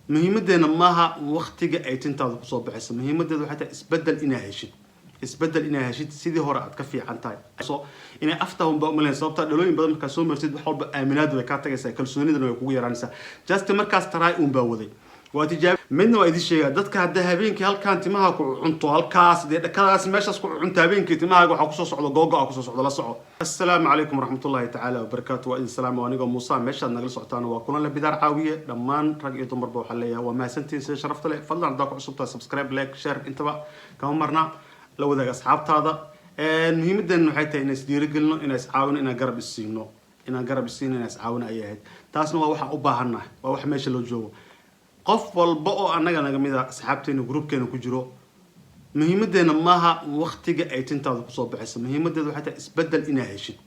Muhiimadeena maaha waqtiga ay tintaada kusoo baxayso. Muhiimadeeda waxay tahay isbedel inaa heshid, isbedel inaa heshid, sidii hore aad ka fiican tahay. So inay afta unba umalayn, sababta dhalooyin badan markaa soo martid, wax walba aaminaadu way kaa tagaysaa, kalsoonidana way kugu yaraanaysaa. Just markaas try uun baa waday, waa tijaab. Midna waa idin sheegaa: dadka hadda habeenkii halkaan timaha ku cunto, halkaas dee dhakadaas meeshaas ku cunto, habeenkii timahaaga waxaa kusoo socdo googo-a kusoo socdo, la soco. Assalaamu calaykum waraxmatullahi tacaala wabarakaatu. Waa idin salaama anigoo Muuse. Meeshaad nagala socotaan waa Kulan Le Bidaar Caawiye. Dhammaan rag iyo dumarba waxaa leeyahay waa mahadsantihiin sida sharafta leh. Fadlan haddaa ku cusubtahay, subscribe, like, share intaba kama marna, la wadaag asxaabtaada. Muhiimadeena waxay tahay inaan isdhiirigelino, inaan iscaawino, inaan garab isiino, inaan garab isiino, inaan iscaawino ayay ahayd. Taasna waa waxaan u baahannahay, waa wax meesha loo joogo. Qof walba oo annaga naga mid a, asxaabteena, groupkeena ku jiro, muhiimadeena maaha waqtiga ay tintaada kusoo baxayso. Muhiimadeeda waxay tahay isbedel inaa heshid,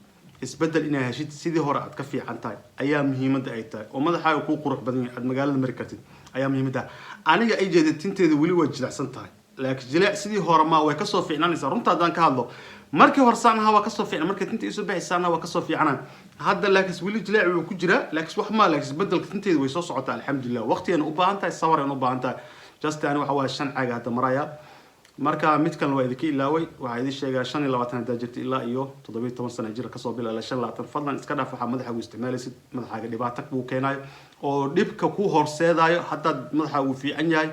isbedel inaa heshid, sidii hore aad ka fiican tahay ayaa muhiimadda ay tahay, oo madaxaaga kuu qurux badan yahay, aad magaalada mari kartid ayaa muhiimadda. Aniga ay jeeda tinteeda weli waa jilicsan tahay, laakiin jilic sidii hore ma way kasoo fiicnaanaysaa. Runta haddaan ka hadlo, markii hore saan ahaa waa kasoo fiicna, markii tinta iisoo baxaysa saan ahaa waa kasoo fiicnaan hadda, laakiin weli jilic wuu ku jiraa. Laakiin wax ma, laakiin isbedelka tinteeda way soo socotaa, alxamdulilah. Waqtigana u baahan tahay, sabarayna u baahan tahay. Just ani waxa waaye 5 caaga hadda maraya. Marka mid kalena waa idinka ilaaway, waxaa idin sheegaa 25 haddaa jirta ilaa iyo 17 sana jira, kasoo bila ilaa 25, fadlan iska dhaaf waxaa madaxaagu isticmaalaysid. Madaxaaga dhibaato kuu keenayo oo dhibka ku horseedayo. Haddaad madaxaagu fiican yahay,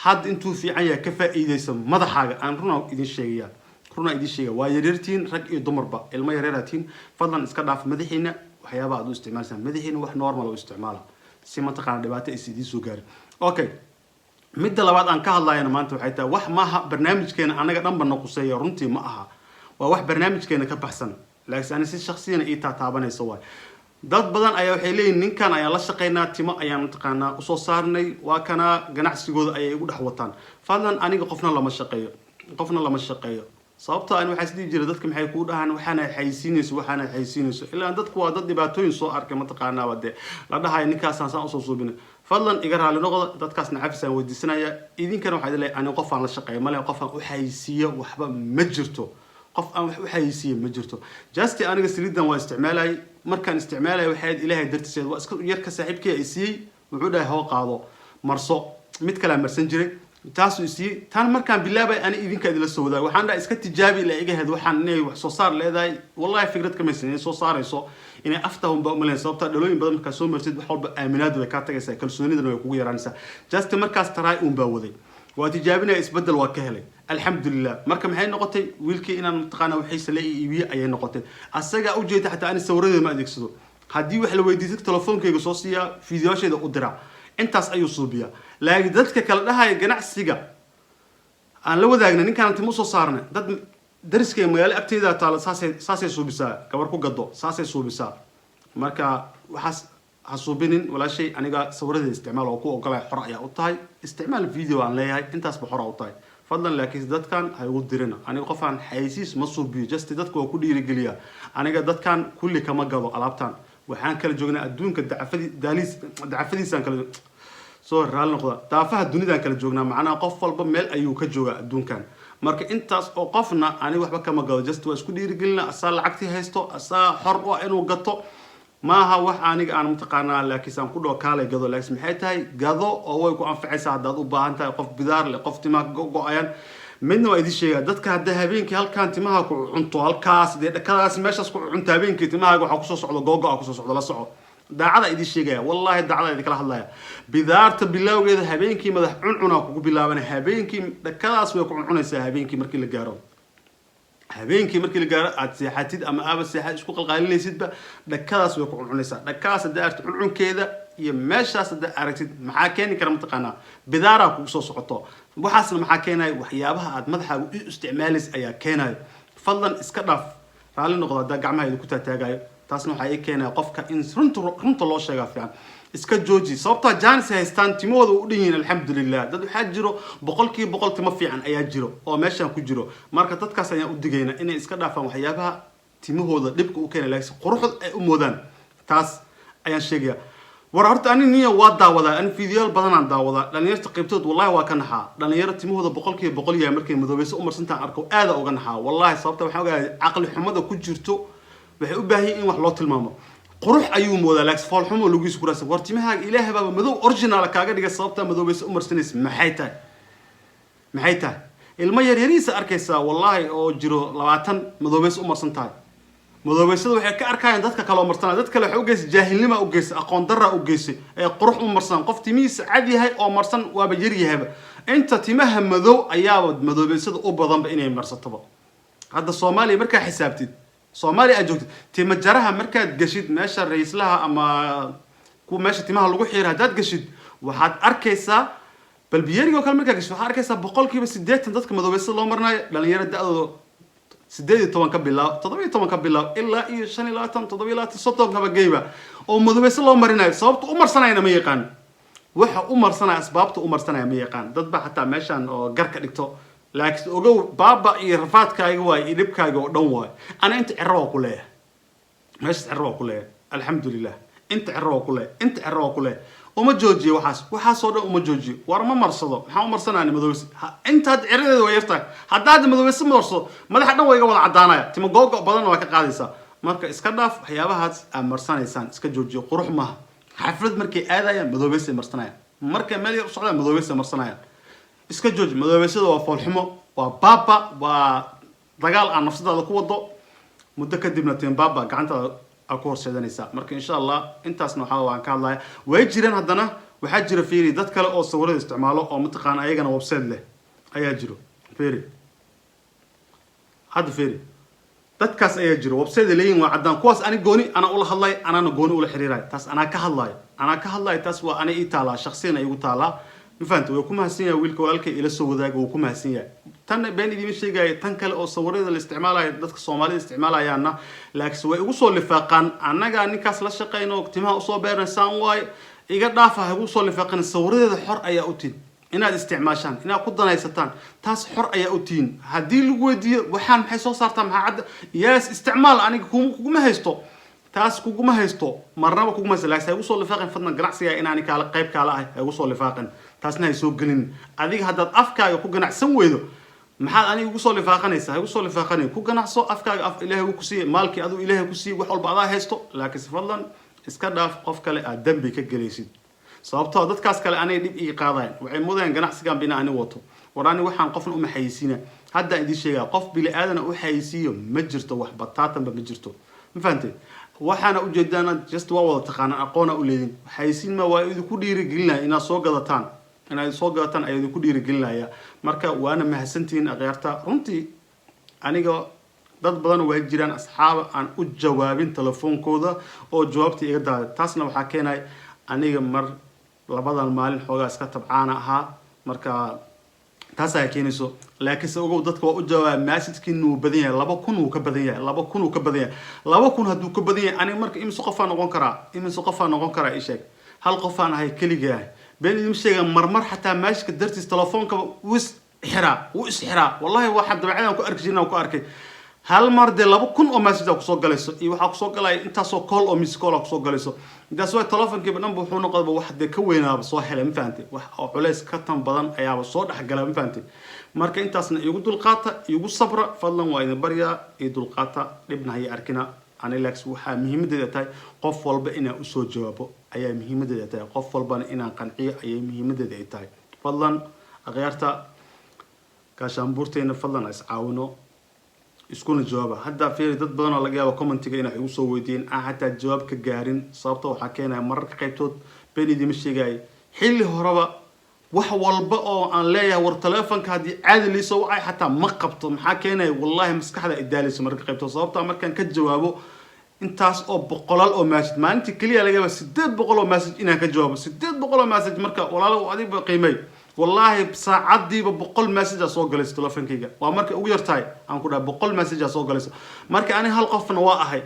hadda intuu fiican yahay ka faa'iidaysa madaxaaga. Aan runaa idin sheegaya, runaa idin sheegaya. Waa yaryartiin, rag iyo dumarba, ilmo yaryaraatiin. Fadlan iska dhaaf madaxiina waxyaabaha aad u isticmaalaysaa. Madaxiina wax normal u isticmaala, si mataqaana dhibaato is idiin soo gaarin. Okay, midda labaad aan ka hadlayana maanta waxay tahay wax maaha barnaamijkeena anaga dhanba na quseeya. Runtii ma aha, waa wax barnaamijkeena ka baxsan, laakiin ani si shaksiyana ii taataabanaysa. Waay dad badan ayaa waxay leeyihin ninkan ayaan la shaqaynaa, timo ayaan mataqaanaa usoo saarnay, waa kana ganacsigooda ayay igu dhex wataan. Fadlan, aniga qofna lama shaqeeyo, qofna lama shaqeeyo. Sababtoo ani waxaa isdhihi jiray dadka maxay kuu dhahaan waxaana xaysiinayso, waxaana xaysiinayso, ilaa dadku waa dad dhibaatooyin soo arkay, mataqaanaa dee la dhahayo ninkaasaan saan usoo suubinay. Fadlan iga raali noqda, dadkaasna cafis aan weydiisanaya. Idinkana waxaa idin leeyahay, ani qof aan la shaqeeyo male, qof aan u xaysiiyo waxba ma jirto, qof aan wax u xayisiiye ma jirto. Just aniga saliidan waa isticmaalayay. Markaan isticmaalaya waxay ahayd Ilaahay dartiiseed. Waa iska yarka saaxiibkii ay siiyey, wuxuu dhahay hoo qaado, marso. Mid kalea marsan jiray, taasuu isiiyey. Tan markaan bilaabay ani idinka idila soo wadaag, waxaan dhahay iska tijaabi ila iga hed waxaan inay wax soo saar leedahay. Wallahi fikrad kamaysan inay soo saarayso, inay afta unba umalayn, sababta dhalooyin badan markaa soo martid, wax walba aaminaadu way kaa tagaysaa, kalsoonidana way kugu yaraanaysaa. Just markaas try uun baa waday, waa tijaabinaya, isbedel waa ka helay, alxamdulilah. Marka maxay noqotay? Wiilkii inaan mataqaana waxiisa la iibiye ayay noqotay. Asagaa ujeeda, xataa ani sawiradeeda ma adeegsado. Haddii wax la weydiisto, telefoonkayga soo siiyaa, fiidiyoasheeda u diraa, intaas ayuu suubiyaa. Laakiin dadka kala dhahaya ganacsiga aan la wadaagna, ninkaan timo usoo saarnay, dad dariskayga magaalo agteeda taala, saasay suubisaa, gabar ku gado saasay suubisaa. Marka waxaas ha suubinin, walaashay. Aniga sawiradeeda isticmaal oo ku ogolaya, xor ayaa u tahay. Isticmaal video aan leeyahay, intaasba xora u tahay, fadlan. Laakiin dadkan ha igu dirina. Aniga qof aan xaysiis ma suubiyo, just dadka waa ku dhiirigeliyaa. Aniga dadkan kulli kama gado alaabtan. Waxaan kala joognaa adduunka dacafadi daaliis dacafadiisaan kala soo, raali noqda, daafaha dunidaan kala joognaa. Macnaha qof walba meel ayuu ka joogaa adduunkan. Marka intaas oo qofna aniga waxba kama gado, just waa isku dhiirigelina. Asaa lacagtii haysto, asaa xor u ah inuu gato. Maaha wax aniga aan mataqaanaa, laakiinse aan ku dhaho kaalay gado. Laakiin maxay tahay? Gado oo way ku anfacaysaa haddaad u baahan tahay, qof bidaar leh, qof timaha go-ayaan. Midna waa idin sheegaa: dadka hadda habeenkii halkaan timaha ku cunto, halkaas dee dhakadaas meeshaas ku cunto, habeenkii timahaaga waxaa kusoo socdo googo-a kusoo socdo, la soco. Daacada idin sheegaya, wallahi daacada idinkala hadlaya. Bidaarta bilowgeeda habeenkii madax cuncunaa kugu bilaabana. Habeenkii dhakadaas way ku cuncunaysaa. Habeenkii markii la gaaro, habeenkii markii la gaaro, aad seexatid ama aaba seexad isku qalqaalinaysidba, dhakadaas way ku cuncunaysaa. Dhakadaas haddii aragtid cuncunkeeda iyo meeshaas haddaa aragtid, maxaa keeni kara? Mataqaanaa, bidaaraa kugu soo socoto. Waxaasna maxaa keenaya? Waxyaabaha aad madaxaaga u isticmaalaysa ayaa keenayo. Fadlan iska dhaaf. Raalli noqdo haddaa gacmaha idinku taataagayo. Taasna waxaa ii keenaya qofka in runta loo sheegaa fiican. Iska jooji, sababtoo jaanis haystaan, timahooda u dhan yihiin, alxamdulilah. Dad waxaa jiro 100% timo fiican ayaa jiro oo meeshan ku jiro. Marka dadkaas ayaan u digaynaa inay iska dhaafaan waxyaabaha timahooda dhibka u keenay, laakiin quruxda ay u moodaan. Taas ayaan sheegaya. War horta ani niya waa daawadaa, ani fiidiyoal badanaan daawadaa. Dhalinyarta qaybtood wallahi waa ka naxaa. Dhalinyaro timahooda 100% yahay, markay madoobayso u marsantaan arko, aada uga naxaa wallahi. Sababta waxaan ogahay caqli xumada ku jirto. Waxay u baahan yihin in wax loo tilmaamo. Qurux ayuu moodaa, laakiin foolxumo lugihiisa ku raadsan. War timahaaga Ilaahay baaba madow original kaaga dhiga. Sababtaa madoobaysa u marsanaysa maxay tahay? Maxay tahay? Ilmo yaryarihiisa arkaysaa, wallaahi, oo jiro 20, madoobays u marsan tahay. Madoobaysada waxay ka arkayaan dadka kale oo marsanaya. Dad kale waxay u geysay jaahilnima u geysay, aqoon darra u geysay ee qurux u marsan. Qof timihiisa cad yahay oo marsan waaba yar yahayba. Inta timaha madow ayaaba madoobaysada u badanba inay marsatoba. Hadda Soomaaliya markaa xisaabtid, Soomaaliya aad joogtid, tima jaraha markaad geshid, meesha raislaha ama kuwa meesha timaha lagu xiiro haddaad geshid, waxaad arkaysaa, balbiyeriga oo kale markaad geshid, waxaad arkaysaa 80% dadka madoobaysada loo marinayo dhalinyaro da-dooda 18 ka bilaab, 17 ka bilaab, ilaa iyo 25, 27, 30 kaba geyba oo madoobayso loo marinayo. Sababta u marsanayana ma yaqaan. Waxa u marsanaya, asbaabta u marsanaya ma yaqaan. Dad baa xataa meeshaan oo garka dhigto, laakiin ogow, baaba iyo rafaadkaaga waay iyo dhibkaaga oo dhan waay. Ana inta cero waa ku leeyahay, meeshaas cero waa ku leeyahay, alxamdulilah. Inta cero waa ku leeyahay, inta cero waa ku leeyahay. Uma joojiyo waxaas, waxaasoo dhan uma joojiyo. War ma marsado. Maxaa u marsanaya madoobayse? Inta hadda ceradeeda waa yartahay. Hadda hadda madoobayse marsado, madaxa dhan waa iga wada cadaanaya, timo googo badanna waa ka qaadaysaa. Marka iska dhaaf waxyaabahaas aad marsanaysaan, iska joojiyo, qurux maaha. Xaflad markay aadayaan madoobayse marsanayaan, markay meel yar u socdaan madoobayse marsanayaan. Iska jooji madoobaysada, waa foolxumo, waa baaba, waa dagaal aan nafsadaada ku wado. Muddo kadibna tiin baaba gacantaada aa ku horseedanaysaa. Marka insha Allah intaasna waxaa waan ka hadlaya. Way jiraan, haddana waxaa jira, fiiri, dad kale oo sawirada isticmaalo oo mataqaana ayagana website leh ayaa jiro. Fiiri hadda, fiiri, dadkaas ayaa jiro, website ay leeyihin, waa caddaan kuwaas. Ani gooni anaa ula hadlay, anaana gooni ula xiriiray. Taas anaa ka hadlayo, anaa ka hadlayo. Taas waa ana ii taalaa, shaksiyan ay igu taalaa. Ma fahanta? Way ku mahadsan yahay wiilka walaalkay ila soo wadaaga, wuu ku mahadsan yahay. Tan been idiima sheegaya. Tan kale oo sawirada la isticmaalayo, dadka Soomaalida isticmaalayaana, laakiinse way igu soo lifaaqaan: annagaa ninkaas la shaqeyno, timaha usoo beerna, saan waaye. Iga dhaafa, ha igu soo lifaaqin. Sawiradeeda xor ayaa u tihin inaad isticmaashaan, inaad ku danaysataan, taas xor ayaa u tihin. Haddii lagu weydiiyo waxaan maxay soo saartaa, maxaa cadda, yes, isticmaal. Aniga kuguma haysto, taas kuguma haysto, marnaba kuguma haysto. Laakiin ha igu soo lifaaqin fadlan ganacsiga inaani kaala qayb kaala ahay. Ha igu soo lifaaqin, taasna hay soo gelin. Adiga haddaad afkaaga ku ganacsan weydo, maxaad aniga igu soo lifaaqanaysaa? Ha igu soo lifaaqanay. Ku ganacso afkaaga. Af Ilaahay wuu ku siiyey, maalkii aduu Ilaahay ku siiyey, wax walba adaa haysto. Laakiinse fadlan iska dhaaf qof kale aad dembi ka gelaysid, sababtoo dadkaas kale anay dhib ii qaadayan. Waxay moodayaan ganacsigan bina ani wato. War ani waxaan qofna uma xayeysiina. Haddaan idiin sheegaa, qof bili aadana u xayeysiiyo ma jirto, wax bataatanba ma jirto. Ma fahantay? Waxaana ujeedaana just waa wada taqaanaan, aqoona u leedin. Xayeysiin ma, waa idinku dhiirigelinaya inaad soo gadataan, inaad soo gadataan ayaa idinku dhiirigelinaya. Marka waana mahadsantihiin, akhyaarta. Runtii aniga dad badan waa jiraan, asxaaba aan u jawaabin telefoonkooda oo jawaabta iga daaday. Taasna waxaa keenay aniga mar labadan maalin xoogaa iska tabcaana ahaa, marka taas ayaa keenayso. Laakiinse ogow, dadka waa u jawaaba. Message-kiina wuu badan yahay, 2000 wuu ka badan yahay, 2000 wuu ka badan yahay. 2000 hadduu ka badan yahay, aniga marka imise qofaa noqon karaa? Imise qofaa noqon karaa? Isheeg. Hal qofaan ahay, keligaa. Been idin sheega, marmar xataa message-ka dartiis telefoonka wuu is xiraa, wuu is xiraa. Wallahi waxaa dabeecadaan ku arki jirin aan ku arkay. Hal mar dee 2000 oo message aa kusoo galayso, iyo waxaa kusoo galaya intaasoo call oo miss call aa kusoo galayso. Intaas waa telefonkiiba dhanba wuxuu noqdaba wax dee ka weynaaba soo helay. Ma fahantay? Wax oo culays ka tan badan ayaaba soo dhexgala. Ma fahantay? Marka intaasna igu dulqaata, igu sabra fadlan, waa idin baryaa, ii dulqaata, dhibna haya arkina. Anilax waxaa muhiimadeeda tahay qof walba inaan usoo jawaabo ayaa muhiimadeeda tahay, qof walbana inaan qanciyo ayay muhiimadeeda ay tahay. Fadlan akhyaarta gaashaanbuurteena, fadlan is caawino, iskuna jawaaba. Hadda fiiri, dad badan oo laga yaabo comment-iga inay igu soo weydiiyeen aan xataa jawaab ka gaarin. Sababta waxaa keenaya mararka qaybtood, been idiima sheegaya, xilli horeba wax walba oo aan leeyahay, war telefonka haddii caadi liisoo wacay xataa ma qabto. Maxaa keenaya? Wallahi maskaxda ay daalayso mararka qaybtood, sababtaa markaan ka jawaabo intaas oo boqolaal oo message maalintii keliya, laga yaaba 800 oo message inaan ka jawaabo, 800 oo message. Marka walaalo, adiga qiimay, wallaahi saacadiiba 100 message aa soo galayso telefonkayga. Waa markay ugu yartahay aan ku dhahay 100 message aa soo galayso. Marka ani hal qofna waa ahay,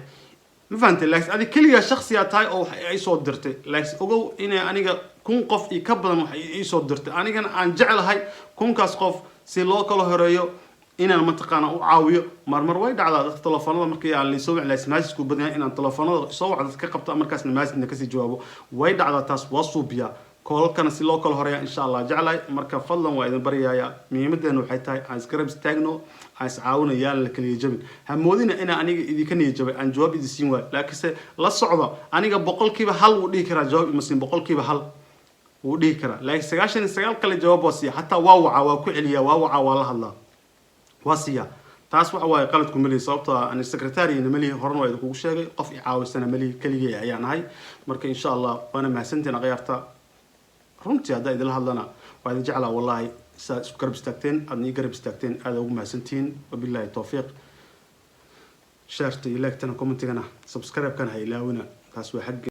ma fahantay? Laakiin adi keligaa shaksiyaa tahay oo wax ay soo dirtay. Laakiin ogow inay aniga 1000 qof iyo ka badan wax ii soo dirtay, anigana aan jeclahay 1000-kaas qof si loo kala horeeyo inaan mataqaana u caawiyo. Marmar way dhacdaa dadka telefoonada markii aan liisoo wicin lahayn, message-ku badan yahay, inaan telefoonada soo wacda dadka ka qabto, markaasna message-na kasii jawaabo. Way dhacdaa, taas waa suubiyaa. Koolalkana si loo kala horeeya, insha Allah, jeclahay. Marka fadlan waa idin baryaaya. Muhiimadeena waxay tahay aan isgarab istaagno, aan iscaawino, yaan la kaliya jabin. Hamoodina inaa aniga idinka niya jabay, aan jawaab idin siin waayo, laakiinse la socdo, aniga 1% wuu dhihi karaa jawaab ima siin, 1% wuu dhihi karaa, laakiin 99 kale jawaab waa siiya. Xataa waa wacaa, waa ku celiyaa, waa wacaa, waa la hadlaa, waa siiyaa. Taas waxa waaye qaladku malihi, sababtoo ah ani secretary-na malihi, horena waa idinkugu sheegay, qof i caawisana malihi, keligay ayaan ahay. Marka insha Allah waana mahadsantiin, akhyaarta. Runtii haddaa idinla hadlana, waa idin jeclaa wallahi. Sidaad isku garab istaagteen, aadna ii garab istaagteen, aada ugu mahadsantihiin. Wabillahi towfiiq. Share-ta iyo like-tana, comment-igana, subscribe-kana ha ilaawina. Taas waa xagga.